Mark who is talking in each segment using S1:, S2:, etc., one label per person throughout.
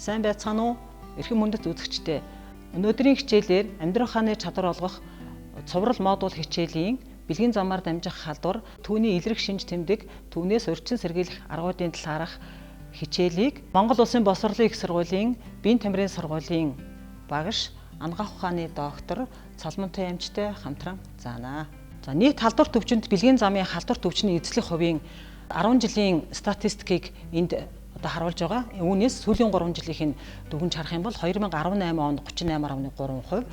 S1: Сайн байцгаана уу? Эрхэм мөндөт үзэгчдээ. Өнөөдрийн хичээлээр амьдрах хааны чадвар олгох цуврал модуль хичээлийн бэлгийн замаар дамжих халдвар, түүний илрэх шинж тэмдэг, түүнээс урьдчилан сэргийлэх аргуудын талаарх хичээлийг Монгол Улсын Боловсролын их сургуулийн биеийн тамирын сургуулийн багш анагаах ухааны доктор Цолмонтой эмчтэй хамтран заана. За, нийт халдвар төвчөнд бэлгийн замын халдвар төвчний эзлэх хувийн 10 жилийн статистикийг энд одоо харуулж байгаа. Үүнээс сүүлийн 3 жилийнх нь дүгнж харах юм бол 2018 онд 38.3%,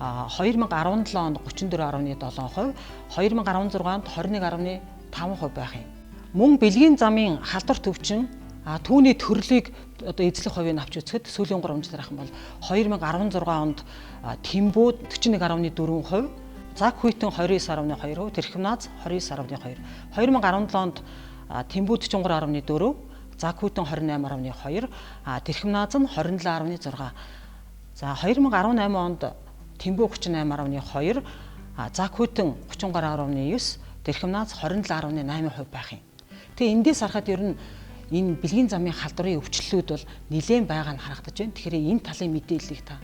S1: 2017 онд 34.7%, 2016 онд 21.5% байх юм. Мөн бэлгийн замын халдвар төвчин түүний төрлийг одоо эзлэх хувийг авч үзэхэд сүүлийн 3 жил харах юм бол 2016 онд Тэмбүү 41.4%, Заг хүйтэн 29.2%, Тэрхмназ 29.2. 2017 онд Тэмбүү 43.4, Заг хүйтэн 28.2, Тэрхмназ нь 27.6. За, 2018 онд Тэмбүү 38.2, Заг хүйтэн 33.9, Тэрхмназ 27.8% байх юм. Тэгээ эндээс харахад ер нь энэ бэлгийн замын халдварын өвчлөлүүд бол нэлээд байгаа нь харагдаж байна. Тэгэхээр энэ талын мэдээллийг та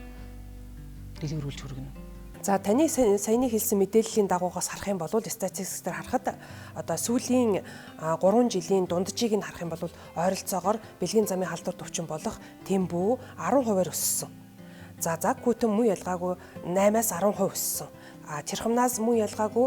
S1: дэлгэрүүлж хүргэнэ.
S2: За, таны саяны хэлсэн мэдээллийн дагуугаас харах юм бол статистик дээр харахад одоо сүүлийн 3 жилийн дунджийг нь харах юм бол ойролцоогоор бэлгийн замын халдвар төвчин болох Тэмбүү 10%-аар өссөн. За, заг хүйтэн мөн ялгаагүй 8-аас 10% өссөн. А Чирхамнаас мөн ялгаагүй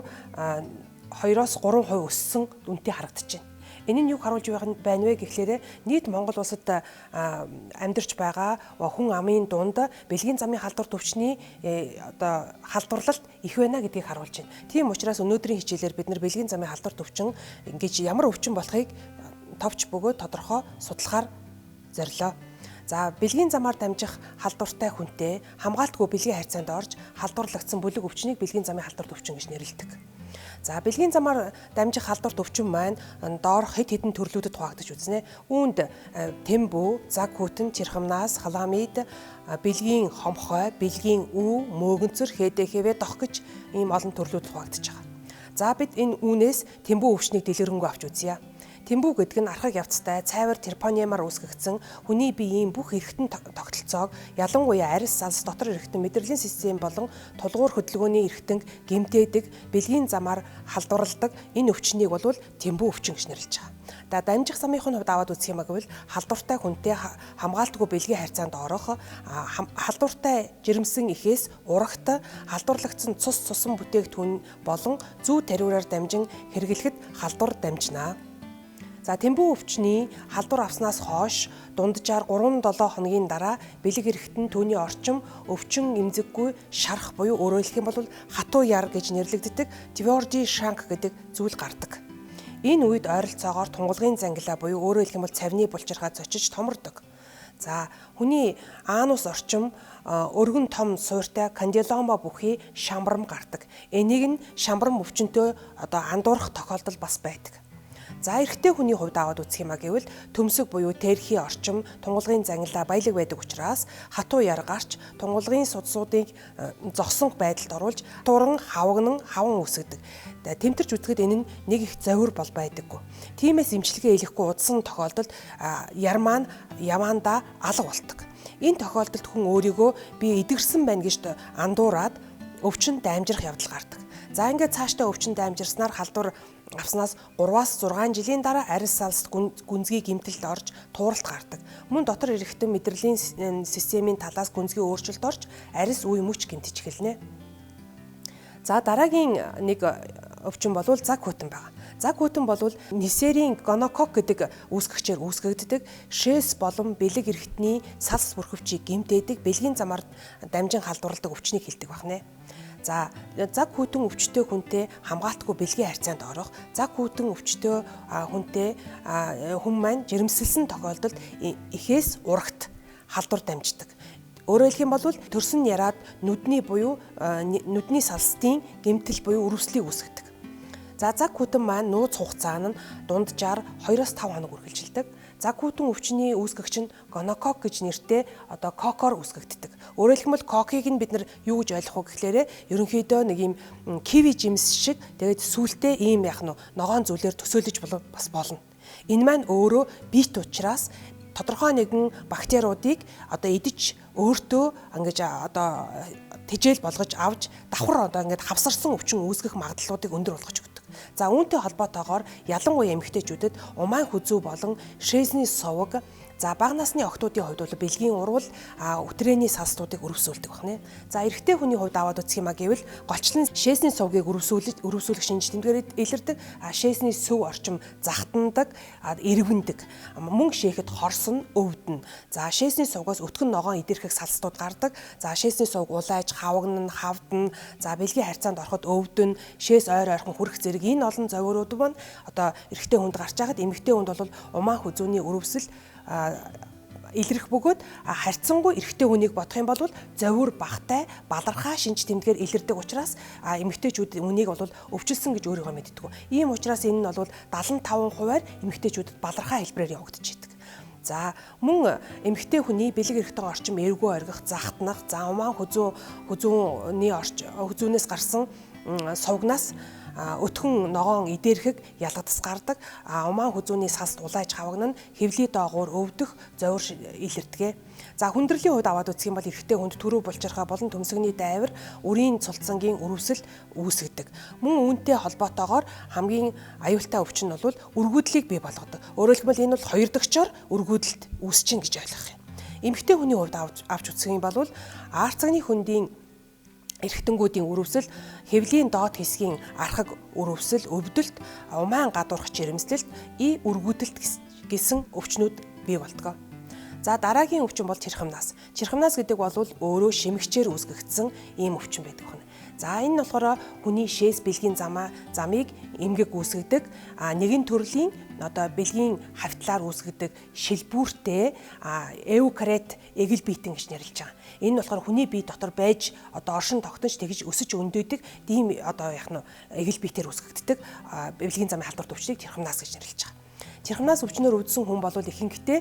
S2: 2-оос 3% өссөн үнэтэй харагдаж байна. Энэ нь юг харуулж байна вэ гэхлээрэ нийт Монгол улсад амьдарч байгаа хүн амын дунд бэлгийн замын халдвар төвчний одоо халдварлалт их байна гэдгийг харуулж байна. Тийм учраас өнөөдрийн хичээлээр бид нар бэлгийн замын халдвар төвчин ингэж ямар өвчин болохыг товч бөгөөд тодорхой судлахаар зорилоо. За, бэлгийн замаар дамжих халдвартай хүнтэй хамгаалтгүй бэлгийн харьцаанд орж халдварлагдсан бүлэг өвчнийг бэлгийн замын халдвар төвчин гэж нэрлэдэг. За, бэлгийн замаар дамжих халдварт өвчин маань доорх хэд хэдэн төрлүүдэд хуваагдаж үзнэ. Үүнд тэмбүү, заг хүтэн, чирхамнаас, халамид, бэлгийн хомхой, бэлгийн үү, мөөгөнцөр, ХДХВ, дох гэж ийм олон төрлүүдэд хуваагдаж байгаа. За, бид энэ үүнээс тэмбүү өвчнийг дэлгэрэнгүй авч үзье. Тэмбүү гэдэг нь архаг явцтай цайвар терпонемаар үүсгэгдсэн хүний биеийн бүх эргэтэн тогтолцоог, ялангуяа арьс, алс, дотор эргэтэн, мэдрэлийн систем болон тулгуур хөдөлгөөний эргэтэнг гэмтээдэг, бэлгийн замаар халдварладаг энэ өвчнийг бол тэмбүү өвчин гэж нэрлэж байгаа. За, дамжих замынх нь хувьд аваад үзэх юм гэвэл халдвартай хүнтэй хамгаалтгүй бэлгийн харьцаанд орох, халдвартай жирэмсэн эхээс урагт халдварлагдсан цус, цусан бүтээгдэхүүн болон зүү тариураар дамжин хэрэглэхэд халдвар дамжина. За, тэмбүү өвчний халдвар авснаас хойш дунджаар 3-7 хоногийн дараа бэлэг эргэтэн түүний орчим өвчин эмзэггүй шарах буюу өөрөөр хэлэх юм бол хатуу яр гэж нэрлэгддэг Тверди шанк гэдэг зүйл гардаг. Энэ үед ойролцоогоор тунгалгын зангилаа буюу өөрөөр хэлэх юм бол цавны булчирхай зочиж томордог. За, хүний анус орчим өргөн том суурьтай кандилома бүхий шамбарм гардаг. Энийг нь шамбарм өвчнөд одоо андуурах тохиолдол бас байдаг. За, эрэгтэй хүний хувьд аваад үзэх юм а гэвэл төмсөг буюу терхий орчим тунгалгын зангилаа баялаг байдаг учраас хатуу яр гарч тунгалгын судсуудыг зогсон байдалд оруулж туран хавагнан хаван үүсгэдэг. Тэмтэрч үзэхэд энэ нь нэг их зовир бол байдаггүй. Тиймээс эмчилгээ хийхгүй удсан тохиолдолд яр маань яваандаа алга болдог. Энэ тохиолдолд хүн өөрийгөө би эдгэрсэн байна гэж андуураад өвчин дамжирах явдал гардаг. За, ингээд цаашдаа өвчин дамжирснаар халдвар авснаас 3-аас 6 жилийн дараа арьс салст гүнзгий гэмтэлд орж тууралт гардаг. Мөн дотор эргэтэн мэдрэлийн системийн талаас гүнзгий өөрчлөлт орж арьс үе мөч гэмтэж эхэлнэ. За, дараагийн нэг өвчин бол заг хүтэн байгаа. Заг хүтэн бол несерийн гонокок гэдэг үүсгэгчээр үүсгэгддэг, шээс болон бэлэг эргэтний салс бүрхөвчийг гэмтээдэг, бэлгийн замаар дамжин халдварладаг өвчнийг хэлдэг байна. За, заг хүйтэн өвчтөй хүнтэй хамгаалтгүй бэлгийн харьцаанд орох, заг хүйтэн өвчтөй хүнтэй хүн маань жирэмсэлсэн тохиолдолд эхээс урагт халдвар дамждаг. Өөрөөр хэлэх юм бол төрсөн яраад нүдний буюу нүдний салстын гэмтэл буюу өрөвслийг үүсгэдэг. За, заг хүтэн маань нууц хугацаа нь дунджаар 2-5 хоног үргэлжилдэг. Заг хүтэн өвчний үүсгэгч нь гонокок гэж нэртэй одоо кокоор үүсгэгддэг. Өөрөөр хэлбэл кокийг нь бид нар юу гэж ойлгох вэ гэхлээрэ ерөнхийдөө нэг юм киви жимс шиг, тэгээд сүултээ ийм яах нь ногоон зүйлээр төсөөлөж бас болно. Энэ маань өөрөө бит учраас тодорхой нэгэн бактериудыг одоо идэж өөртөө ингэж одоо тэжээл болгож авч давхар одоо ингээд хавсарсан өвчин үүсгэх магадлалуудыг өндөр болгож өгдөг. За үүнтэй холбоотойгоор ялангуяа эмэгтэйчүүдэд умайн хүзүү болон шээсний суваг, за бага насны охтуудын хувьд бол бэлгийн урвал, үтрээний салстуудыг өрөвсүүлдэг байна. За эрэгтэй хүний хувьд аваад үзэх юм а гэвэл голчлон шээсний сувгийг өрөвсүүлэх шинж тэмдгээр илэрдэг. Шээсний сөв орчим захтандаг, эрвэндэг. Мөн шээхэд хорсон, өвдөнө. За шээсний сувгаас өтгөн ногоон идэрхэх салстууд гардаг. За шээсний сувг улайж, хавагнана, хавдана. За бэлгийн харьцаанд ороход өвдөнө, шээс ойр ойрхон хүрэх зэрэг энэ олон зовиурууд маань одоо эрэгтэй хүнд гарч байхад эмэгтэй хүнд бол умаан хүзүүний өрөвсөл илэрх бөгөөд харьцангуй эрэгтэй хүнийг бодох юм бол зовиур багтай, балархаа шинж тэмдгээр илэрдэг учраас эмэгтэйчүүд үнийг бол өвчлсөн гэж өөрийгөө мэддэг. Ийм учраас энэ нь бол 75%-аар эмэгтэйчүүдэд балархаа хэлбэрээр явагдчихэдэг. За мөн эмэгтэй хүний бэлэг эрхтэн орчим эргүү оргих, захтнах, за умаан хүзүүний хүзүүнээс гарсан сувгнаас өтгөн ногоон идэрхэг ялгадас гардаг. Умаан хүзүүний салст улайж хавагнана, хэвлий доогуур өвдөх, зовир илэрдэг. За хүндрэлийн хувьд аваад үзэх юм бол эрэгтэй хүнд түрүү булчирхай болон төмсгөний дайвар, үрийн цулцангийн өрөвсөл үүсгдэг. Мөн үүнтэй холбоотойгоор хамгийн аюултай өвчин нь бол өргүүдлийг бий болгодог. Өөрөөр хэлбэл энэ бол хоёр дагчаар өргүүдэлт үүсчин гэж ойлгох юм. Эмэгтэй хүний хувьд авч үзэх юм бол аарцагны хөндийн эрхтэнгүүдийн өрөвсөл, хэвлийн доод хэсгийн архаг өрөвсөл, өвдөлт, умаан гадуурх жирэмслэлт, өргүүдэлт гэсэн өвчнүүд бий болдгоо. За дараагийн өвчин бол чирхамнаас. Чирхамнаас гэдэг бол өөрөө шимэгчээр үүсгэгдсэн ийм өвчин байдаг байна. За энэ нь болохоор хүний шээс бэлгийн замыг эмгэг үүсгэдэг, нэгэн төрлийн одоо бэлгийн хавтлаар үүсгэдэг шилбүүртэй эукарет эгэл биетэн гэж нэрлэж байгаа. Энэ нь болохоор хүний бие дотор байж одоо оршин тогтнож тэгж өсөж өндөйдөг ийм одоо яг нь эгэл биетээр үүсгэгддэг бэлгийн замын халдвар төвчнийг чирхамнаас гэж нэрлэж байгаа. Чирхамнаас өвчнөр өвдсөн хүн бол ихэнхдээ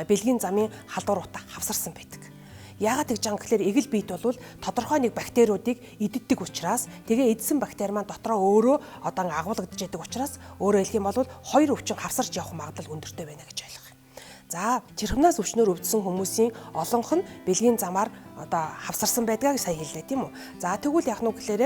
S2: бэлгийн замын халдвар утаа хавсарсан байдаг. Яагаад тэгж байгаа юм гэхээр эгэл биет бол тодорхой нэг бактериудыг иддэг учраас тэгээ идсэн бактери маань дотроо өөрөө одоо агуулгадж яадаг учраас өөрөөр хэлэх юм бол хоёр өвчин хавсарч явах магадлал өндөртэй байна гэж ойлгох юм. За чирхамнаас өвчнөр өвдсөн хүмүүсийн олонх нь бэлгийн замаар одоо хавсарсан байдгаа гэж сая хэллээ тийм үү. За тэгвэл яах нь вэ гэхээр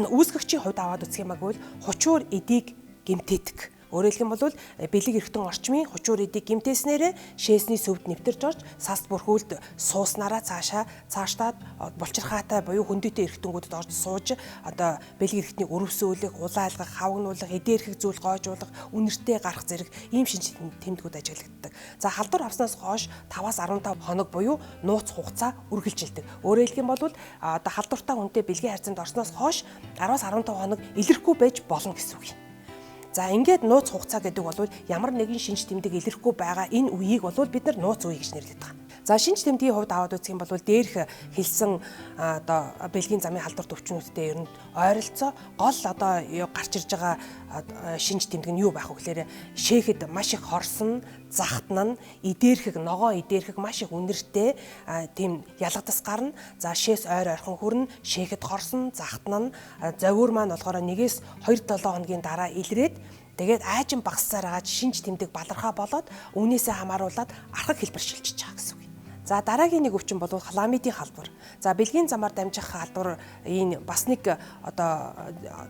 S2: үүсгэгчийн хувьд аваад үзэх юм бол хучуур эдийг гэмтээдэг. Өөрөөр хэлэх юм бол бэлэг эрхтэн орчмын хучуур эдийг гэмтээснээрээ шээсний сөвд нэвтэрч орж саст бүрхүүлд сууснараа цааштаад булчирхаатай буюу хөндөйтэй эрхтэнгүүдэд орж сууж одоо бэлэг эрхтнийг өрөвсөөлөх, улаалгах, хавагнуулах, эдээрхэг зүйл гоожуулах, үнэртэй гарах зэрэг ийм шинж тэмдгүүд ажиглагддаг. За халдвар авснаас хойш 5-15 хоног буюу нууц хугацаа үргэлжилдэг. Өөрөөр хэлэх юм бол одоо халдвартай хүнтэй бэлгийн харьцаанд орсноос хойш 10-15 хоног илэрхгүй байж болно гэсэн үг юм. За ингээд нууц хугацаа гэдэг бол ямар нэгэн шинж тэмдэг илэрхгүй байгаа энэ үеийг бол бид нар нууц үе гэж нэрлэдэг байгаа. За шинж тэмдгийн хувьд аваад үзэх юм бол дээрх хэлсэн одоо бэлгийн замын халдвар төвчнүүдтэй ер нь ойролцоо гол одоо гарч ирж байгаа шинж тэмдэг нь юу байх вэ гэхээр шээхэд маш их хорсон, захтнана, идэрхэг, ногоон идэрхэг маш их үнэртэй тийм ялгадас гарна. За шээс ойр ойрхон хүрнэ, шээхэд хорсон, захтнана, зовиур маань болохоор 1-2-7 хоногийн дараа илрээд тэгээд аажим багссаар агааж шинж тэмдэг балархаа болоод үүнээсээ хамааруулаад архаг хэлбэр шилжиж байгаа гэсэн үг. За дараагийн нэг өвчин бол хламидийн халдвар. За бэлгийн замаар дамжих халдвар энэ бас нэг одоо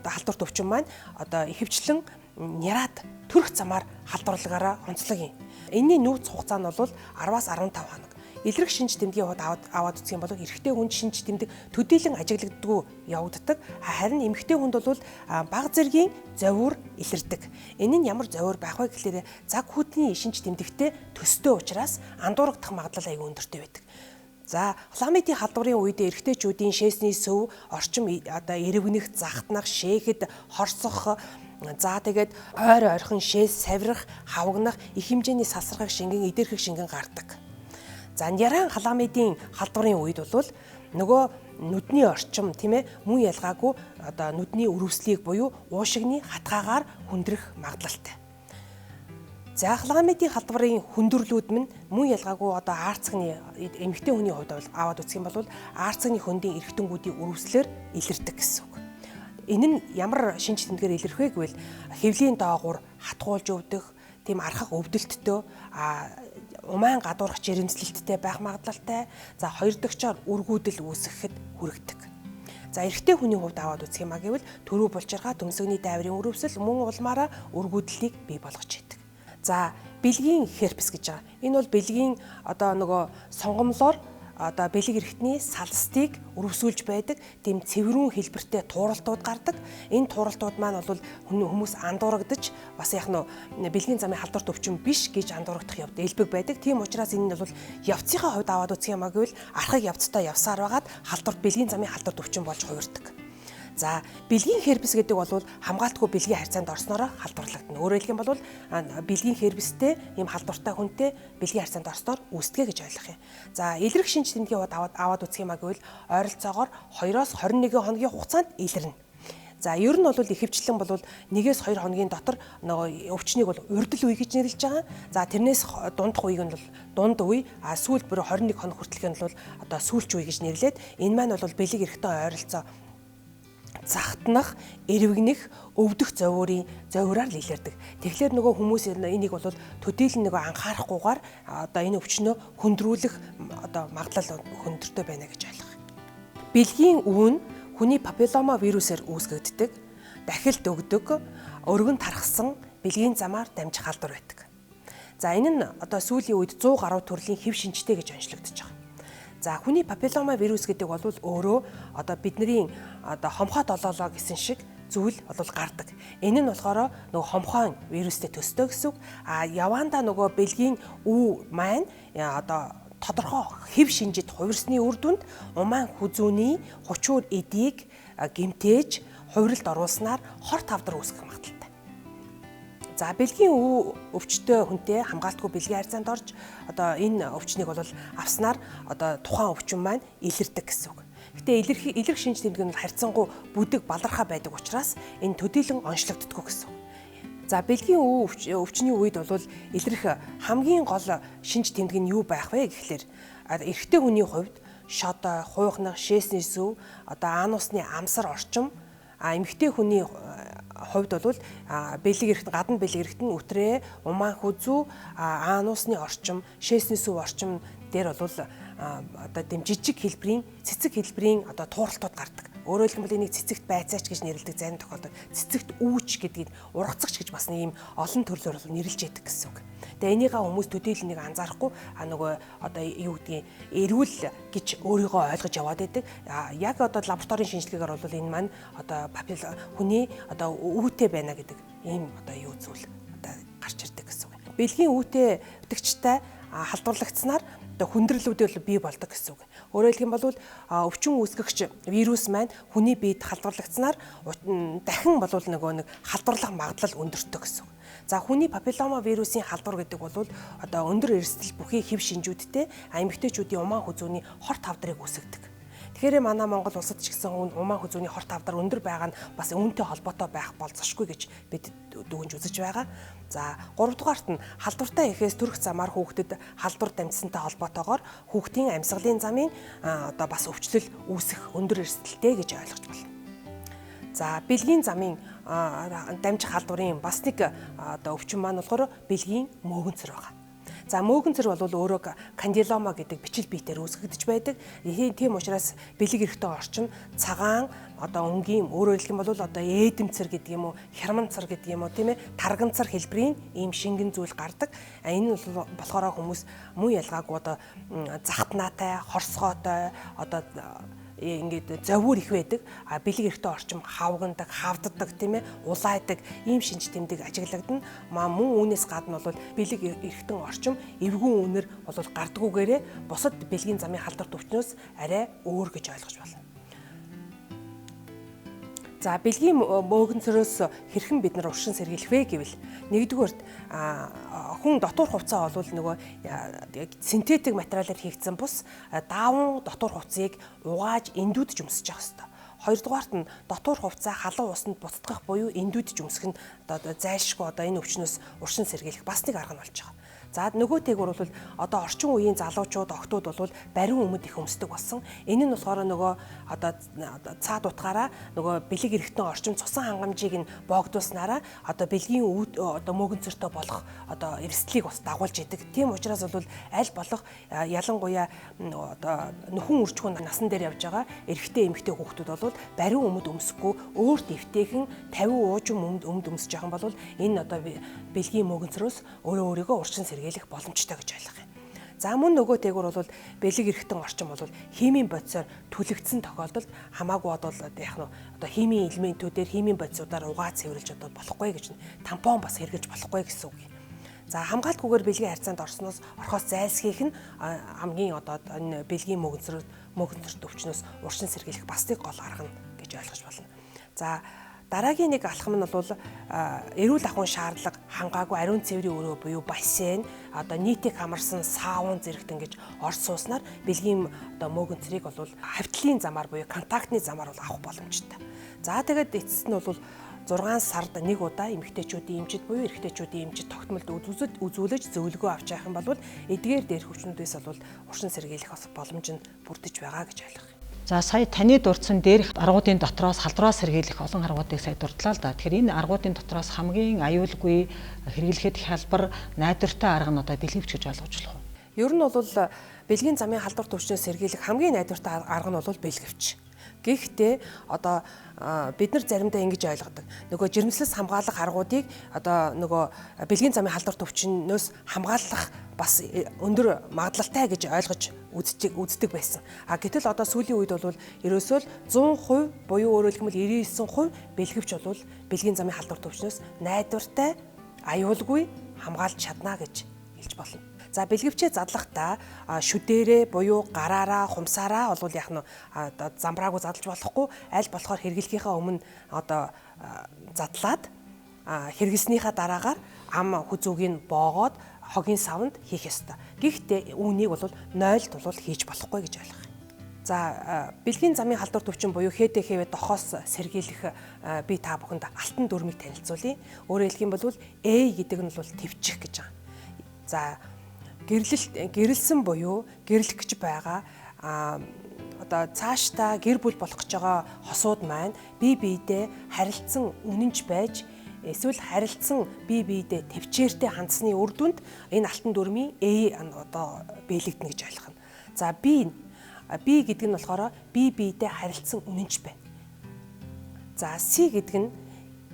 S2: халдварт өвчин маань одоо ихэвчлэн няраад төрөх замаар халдварлагаараа онцлог юм. Энэний нүүц хугацаа нь бол 10-15 хоног. Илрэх шинж тэмдгийн хувьд аваад үзэх юм бол эрэгтэй хүнд шинж тэмдэг төдийлөн ажиглагддаггүй явагддаг. Харин эмэгтэй хүнд бол бага зэргийн зовиур илэрдэг. Энэ нь ямар зовиур байх вэ гэхээр цаг хүтний шинж тэмдэгтэй төстэй учраас андуурагдах магадлал аюу өндөртэй байдаг. За хламидийн халдварын үед эрэгтэйчүүдийн шээсний сөв, орчим одоо эрвнэх, захтнах, шээхэд хорсох, за тэгээд ойр ойрхон шээс савирах, хавагнах, их хэмжээний салсархаг шингэн, идэрхэг шингэн гардаг. За няран хламидийн халдварын үед бол нөгөө нүдний орчим тийм мөн ялгаагүй одоо нүдний өрөвслийг буюу уушигны хатгаагаар хүндрэх магадлалтай. За хламидийн халдварын хүндрэлүүд мөн мөн ялгаагүй одоо аарцгны эмэгтэй хүний хувьд бол аваад үзэх юм бол аарцгны хөндийн эрхтэнгүүдийн өрөвслөөр илэрдэг гэсэн үг. Энэ нь ямар шинж тэмдгээр илэрх вэ гэвэл хэвлийн доогуур хатгуулж өвдөх, Тийм архах өвдөлттэй, умайн гадуурх жирэмслэлттэй байх магадлалтай. За хоёр дахьчаар үргүүдэл үүсгэхэд хүргэдэг. За эрэгтэй хүний хувьд аваад үзэх юм а гэвэл төрүү булчирхай, төмсгөний дайврын өрөвсөл мөн улмаараа үргүүдлийг бий болгож идэг. За бэлгийн херпес гэж байгаа. Энэ бол бэлгийн одоо нөгөө сонгомлоор одоо бэлэг эрхтний салстыг өрөвсүүлж байдаг тийм цэврүүн хэлбэртэй тууралтууд гардаг. Энэ тууралтууд маань бол хүмүүс андуурагдаж бас яг нь бэлгийн замын халдварт өвчин биш гэж андуурагдах явдал элбэг байдаг. Тийм учраас энэ нь бол явцынхаа хувьд аваад үзэх юм а гэвэл архаг явцтай явсаар байгаад халдварт бэлгийн замын халдварт өвчин болж хувирдаг. За бэлгийн херпес гэдэг бол хамгаалтгүй бэлгийн харьцаанд орсноороо халдварлагдана. Өөрөөр хэлэх юм бол бэлгийн херпестэй ийм халдвартай хүнтэй бэлгийн харьцаанд орсноор үүсдэгэ гэж ойлгох юм. За илрэх шинж тэмдгийн хувьд аваад үзэх юм а гэвэл ойролцоогоор 2-оос 21 хоногийн хугацаанд илэрнэ. За ер нь бол ихэвчлэн бол 1-ээс 2 хоногийн дотор нөгөө өвчнийг бол урдл үе гэж нэрлэж байгаа. За тэрнээс дундах үеийг нь бол дунд үе, а сүүлд бүр 21 хоног хүртэлх нь бол одоо сүүлч үе гэж нэрлээд энэ маань бол бэлэг эрхтэн ойролцоо захтнах, эрвэгнэх, өвдөх зовуурын зовиураар л илэрдэг. Тэгэхээр нөгөө хүмүүс энийг бол төдийлөн нөгөө анхаарахгүйгээр одоо энэ өвчнөө хөндрүүлэх одоо магадлал өндөртэй байна гэж ойлгох. Бэлгийн өвөн хүний папиллома вирусээр үүсгэгддэг, дахилт өгдөг, өргөн тархсан бэлгийн замаар дамжих халдвар байдаг. За энэ нь одоо сүүлийн үед 100 гаруй төрлийн хэв шинжтэй гэж онцлогдож байгаа. За хүний папиллома вирус гэдэг бол өөрөө одоо бидний одоо хомхой долоолоо гэсэн шиг зүйл бол гардаг. Энэ нь болохоор нөгөө хомхой вирустэй төстэй гэсэн үг. А яваандаа нөгөө бэлгийн үү маань одоо тодорхой хэв шинжид хувирсны үр дүнд умаан хүзүүний хучуур эдийг гэмтээж хувиралд оруулснаар хор тавдар үүсгэх магадлалтай. За бэлгийн өвчтөй хүнтэй хамгаалтгүй бэлгийн харьцаанд орж одоо энэ өвчнийг бол авснаар одоо тухайн өвчин маань илэрдэг гэсэн үг. Гэтэ илэрх шинж тэмдэг нь харьцангуй бүдэг балархай байдаг учраас энэ төдийлөн онцлогддоггүй гэсэн үг. За бэлгийн өвчний үед бол илэрх хамгийн гол шинж тэмдэг нь юу байх вэ гэхлээр эрэгтэй хүний хувьд шодой, хуйхнах, шээсний сүв, одоо анусны амсар орчим, а эмэгтэй хүний хувьд бол бэлэг эрхтэн, гадна бэлэг эрхтэн, үтрээ, умаан хүзүү, анусны орчим, шээсний сүв орчим дээр бол одоо тийм жижиг хэлбэрийн, цэцэг хэлбэрийн одоо тууралтууд гардаг. Өөрөөр хэлбэл энийг цэцэгт байцаач гэж нэрлэдэг зарим тохиолдолд цэцэгт үүч гэдгийг ургацагч гэж бас нэг ийм олон төрлөөр бол нэрлэж яадаг гэсэн үг. Тэгээ энийгээ хүмүүс төдийлөн нэг анзаарахгүй нөгөө одоо юу гэдгийг эрүүл гэж өөрийгөө ойлгож яваад байдаг. Яг одоо лабораторийн шинжилгээгээр бол энэ маань одоо папил хүний одоо үүтэй байна гэдэг ийм одоо юу зүйл одоо гарч ирдэг гэсэн үг. Бэлгийн үүтэй бэтгчтэй халдварлагдсанаар одоо хүндрэлүүдэл бий болдог гэсэн үг. Өөрөөр хэлэх юм бол өвчин үүсгэгч вирус маань хүний биед халдварлагдсанаар дахин бол нөгөө нэг халдварлах магадлал өндөртэй гэсэн үг. За хүний папиллома вирусын халдвар гэдэг бол одоо өндөр эрсдэл бүхий хэв шинжүүдтэй эмэгтэйчүүдийн умаан хүзүүний хор тавдрыг үүсгэдэг. Тэгэхээр манай Монгол улсад ч гэсэн умаан хүзүүний хор тавдар өндөр байгаа нь бас үүнтэй холбоотой байх болзошгүй гэж бид дүгнж үзэж байгаа. За 3 дугаарт нь халдвартай эхээс төрөх замаар хүүхдэд халдвар дамжсантай холбоотойгоор хүүхдийн амьсгалын замын одоо бас өвчлөл үүсэх өндөр эрсдэлтэй гэж ойлгож байна. За бэлгийн замын дамжих халдварын бас нэг одоо өвчин маань болохоор бэлгийн мөөгөнцөр байгаа. За мөөгөнцөр бол өөрөө кандилома гэдэг бичил биетээр үүсгэгдэж байдаг. Тийм учраас бэлэг эрхтэн орчим цагаан одоо өнгийн өөрөөр хэлэх юм бол одоо ээдэмцэр гэдэг юм уу, хярманцар гэдэг юм уу тийм ээ, тарганцар хэлбэрийн ийм шингэн зүйл гардаг. Энэ нь болохоор хүмүүс мөн ялгаагүй одоо захтнаатай, хорсгоотой одоо ингээд зовиур их байдаг. А бэлэг эрхтэн орчим хавгандаг, хавддаг тийм ээ, улайдаг ийм шинж тэмдэг ажиглагдана. Мөн үүнээс гадна бол бэлэг эрхтэн орчим эвгүүн үнэр бол гардгүйгээрээ бусад бэлгийн замын халдварт өвчнөөс арай өөр гэж ойлгож байна. За бэлгийн мөөгөнцөрөөс хэрхэн бид нар уршин сэргийлэх вэ гэвэл нэгдүгээрт хүн дотуур хувцас бол нөгөө синтетик материалаар хийгдсэн бус даавн дотуур хувцсыг угааж эндүүдж өмсөж явах ёстой. Хоёрдугаарт нь дотуур хувцас халуун усанд буцтгах буюу эндүүдж өмсөх нь одоо зайлшгүй одоо энэ өвчнөөс уршин сэргийлэх бас нэг арга нь болж байгаа. За нөгөө тэгвэр бол одоо орчин үеийн залуучууд, охтууд бол бариун өмд их өмсдөг болсон. Энэ нь болохоор нөгөө одоо цаад утгаараа нөгөө бэлэг эргэтэн орчим цусан хангамжийг нь боогдуулснараа одоо бэлгийн одоо мөөгөнцөртөө болох одоо эрсдлийг бас дагуулж идэг. Тийм учраас бол аль болох ялангуяа одоо нөхөн үржихүүн насан дээр явж байгаа эрэгтэй эмэгтэй хүүхдүүд бол бариун өмд өмсөхгүй өөрт эвтэйхэн 50 уужим өмд өмсөж байгаа юм бол энэ одоо бэлгийн мөөгөнцрөөс өөрөө өөрийгөө урчин сэргийлэх боломжтой гэж ойлгох юм. За мөн нөгөө тэгвэр бол бэлэг эргэтэн орчин бол химийн бодисоор түлэгдсэн тохиолдолд хамаагүй бол яг нь одоо химийн элементүүдээр химийн бодисуудаар угаа цэвэрлж одоо болохгүй гэж тампон бас хэрэгжилж болохгүй гэсэн үг. За хамгаалтгүйгээр бэлгийн харьцаанд орсноос орхоос зайлсхийх нь хамгийн одоо энэ бэлгийн мөөгөнцөрт өвчнөөс уршин сэргийлэх бас нэг гол арга нь гэж ойлгож байна. За дараагийн нэг алхам нь бол эрүүл ахуйн шаардлага хангаагүй ариун цэврийн өрөө буюу бассейн, одоо нийтийг хамарсан саун зэрэгт ингэж орж сууснаар бэлгийн одоо мөөгөнцрийг бол хавтлын замаар буюу контактны замаар бол авах боломжтой. За тэгээд эцэст нь бол 6 сард нэг удаа эмэгтэйчүүдийн эмчид буюу эрэгтэйчүүдийн эмчид тогтмолд үзүүлж зөвлөгөө авч явах юм бол эдгээр дээрх өвчнүүдээс бол уршин сэргийлэх бас боломж нь бүрдэж байгаа гэж ойлгох юм.
S1: За сая таны дурдсан дээрх аргуудын дотроос халдвараас сэргийлэх олон аргуудыг сая дурдлаа л да. Тэгэхээр энэ аргуудын дотроос хамгийн аюулгүй хэрэглэхэд хялбар найдвартай арга нь одоо бэлгэвч гэж ойлгож болох уу?
S2: Ер нь бол бэлгийн замын халдвар төвчнөөс сэргийлэх хамгийн найдвартай арга нь бол бэлгэвч. Гэхдээ одоо бид нар заримдаа ингэж ойлгодог. Нөгөө жирэмслээс хамгаалах аргуудыг одоо нөгөө бэлгийн замын халдвар төвчнөөс хамгаалах бас өндөр магадлалтай гэж ойлгож үздэг байсан. А гэтэл одоо сүүлийн үед бол ерөөсөө л 100% буюу өөрөөр хэлбэл 99% бэлгэвч бол бэлгийн замын халдвар төвчнөөс найдвартай, аюулгүй хамгаалж чадна гэж хэлж болно. За бэлгэвчээ задлахдаа шүдээрээ буюу гараараа, хумсаараа бол яг нь одоо замбраагүй задлж болохгүй, аль болохоор хэрэглэхийнхаа өмнө одоо задлаад хэрэглэснийхаа дараагаар ам хүзүүгийг боогоод хогийн савнд хийх ёстой. Гэхдээ үүнийг бол 0-д бол хийж болохгүй гэж ойлгох юм. За бэлгийн замын халдвар төвчин буюу ХДХВ дохоос сэргийлэх би та бүхэнд алтан дүрмийг танилцуулъя. Өөрөөр хэлэх юм бол A гэдэг нь бол төвчих гэж байгаа. За гэрэлсэн буюу гэрлэх гэж байгаа одоо цаашдаа гэр бүл болох гэж байгаа хосууд маань бие биедээ харилцсан үнэнч байж эсвэл харилцсан бие биедээ төвчээртэй хандсаны үр дүнд энэ алтан дүрмийн A одоо бэлэгдэнэ гэж ойлгох нь. За B гэдэг нь болохоор бие биедээ харилцсан үнэнч байна. За C гэдэг нь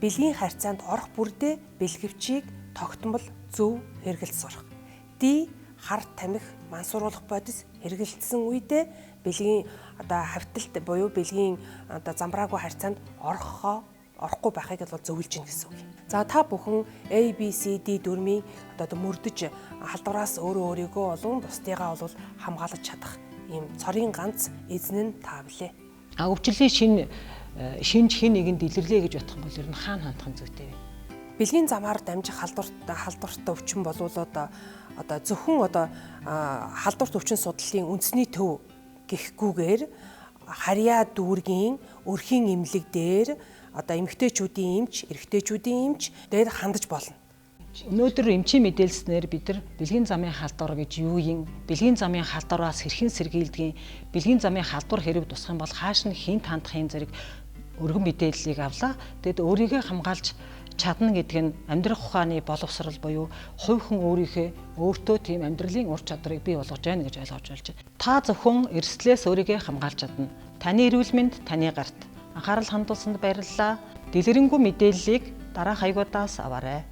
S2: бэлгийн харьцаанд орох бүрдээ бэлгэвчийг тогтмол зөв хэрэглэж сурах. D хар тамхи мансууруулах бодис хэрэглэсэн үедээ бэлгийн одоо хавталт буюу бэлгийн одоо замбраагүй харьцаанд орохгүй байхыг бол зөвлөж гин гэсэн үг. За та бүхэн A B C D дүрмийн одоо мөрдөж халдвараас өөрөө өөрийгөө болон бусдыгаа бол хамгаалаж чадах ийм цорын ганц эзэн нь та билээ.
S1: А өвчлөлийн шинж хэн нэгэнд илэрлээ гэж бодох юм бол ер нь хаана хандах нь зүйтэй вэ?
S2: Бэлгийн замаар дамжих халдварт өвчин болвол одоо зөвхөн одоо халдварт өвчин судлалын үндэсний төв гэхгүйгээр харьяа дүүргийн өрхийн эмнэлэг дээр одоо эмэгтэйчүүдийн эмч, эрэгтэйчүүдийн эмч дээр хандаж болно.
S1: Өнөөдөр эмчийн мэдээлснээр бид нар бэлгийн замын халдвар гэж юу юм, бэлгийн замын халдвараас хэрхэн сэргийлдэг, бэлгийн замын халдвар хэрэг тусах юм бол хааш нь хинт хандах юм зэрэг өргөн мэдээллийг авлаа. Тэгэд өөрийгөө хамгаалж чадна гэдэг нь амьдрах ухааны боловсрал буюу хувь хүн өөрийнхөө өөртөө тийм амьдралын ур чадварыг бий болгож байна гэж ойлгож болж байна. Та зөвхөн эрсдлээс өөрийгөө хамгаалж чадна. Таны эрүүл мэнд таны гарт. Анхаарал хандуулсанд баярлалаа. Дэлгэрэнгүй мэдээллийг дараах хаягуудаас аваарай.